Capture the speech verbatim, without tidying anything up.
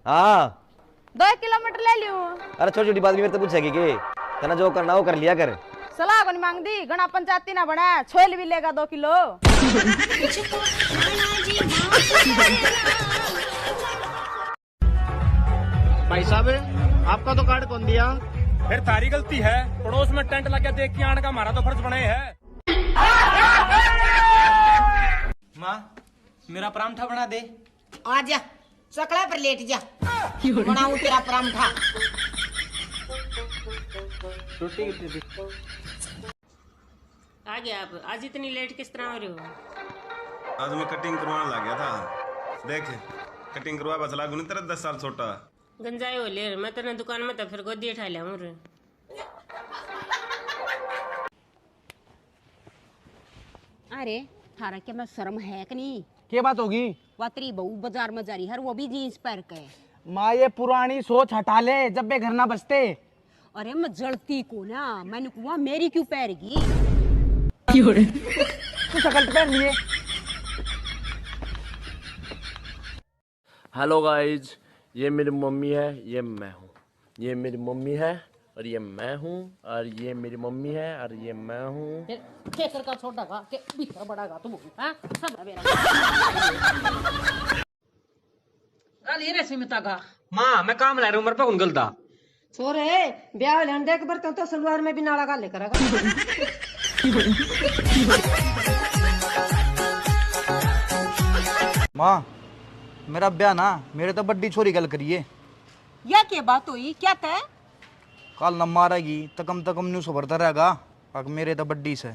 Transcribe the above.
हाँ। दो एक किलोमीटर ले लियो। अरे छोटी छोटी बात भी मेरे तो पूछेगी के? तने जो करना वो कर लिया कर। सलाह को नहीं मांगदी, घना पंचायती ना बना, छोल भी लेगा दो किलो। भाई साहब, आपका तो कार्ड कौन दिया? फिर थारी गलती है, पड़ोस में टेंट लग गया, देख के आने का हमारा तो फर्ज बना ही है। माँ, मेरा परांठा बना दे। आजा, चकला पर लेट जा, बनाऊं तेरा परांठा। आ गया आप। आज इतनी लेट किस तरह हो रहे हो? आज मैं कटिंग करवाने लग गया था। देख, कटिंग करवा बचला गुनी तेरा दस साल छोटा। गंजाए हो ले, मैं तेरे दुकान में तो फिर गोदी उठा लिया हूँ रे। अरे, थारा के मैं शर्म है कि नहीं? के बात होगी? वा तेरी बहू बाजार में जा रही है, वो भी जींस पहन के। माँ, ये पुरानी सोच हटा ले, जब बे घर ना बसते। अरे, मैं जलती को ना, मैंने कहा मेरी क्यों पहरेगी? तू शकल तो पहन लिए। हेलो गाइज, ये मेरी मम्मी है, ये मैं हूँ। ये मेरी मम्मी है और ये मैं हूँ, और ये मेरी मम्मी है और ये मैं हूँ। फिर केसर का छोटा का के भीतर बड़ा का तू, हाँ? सब है मेरा। गाल ये रे सीमिता का। माँ, मैं काम ला रहा हूँ, मेरे पे कौन गलता? छोरे, ब्याह लेने देख बर तो सलवार में भी नाला गाले करेगा। माँ, मेरा ब्याह ना मेरे तो बड्डी छोरी गल करिए। या के बात हुई, क्या तय? कल न मारेगी तो कम तो कम न्यू सबर तो रहेगा, अक मेरे तो बड्डी से।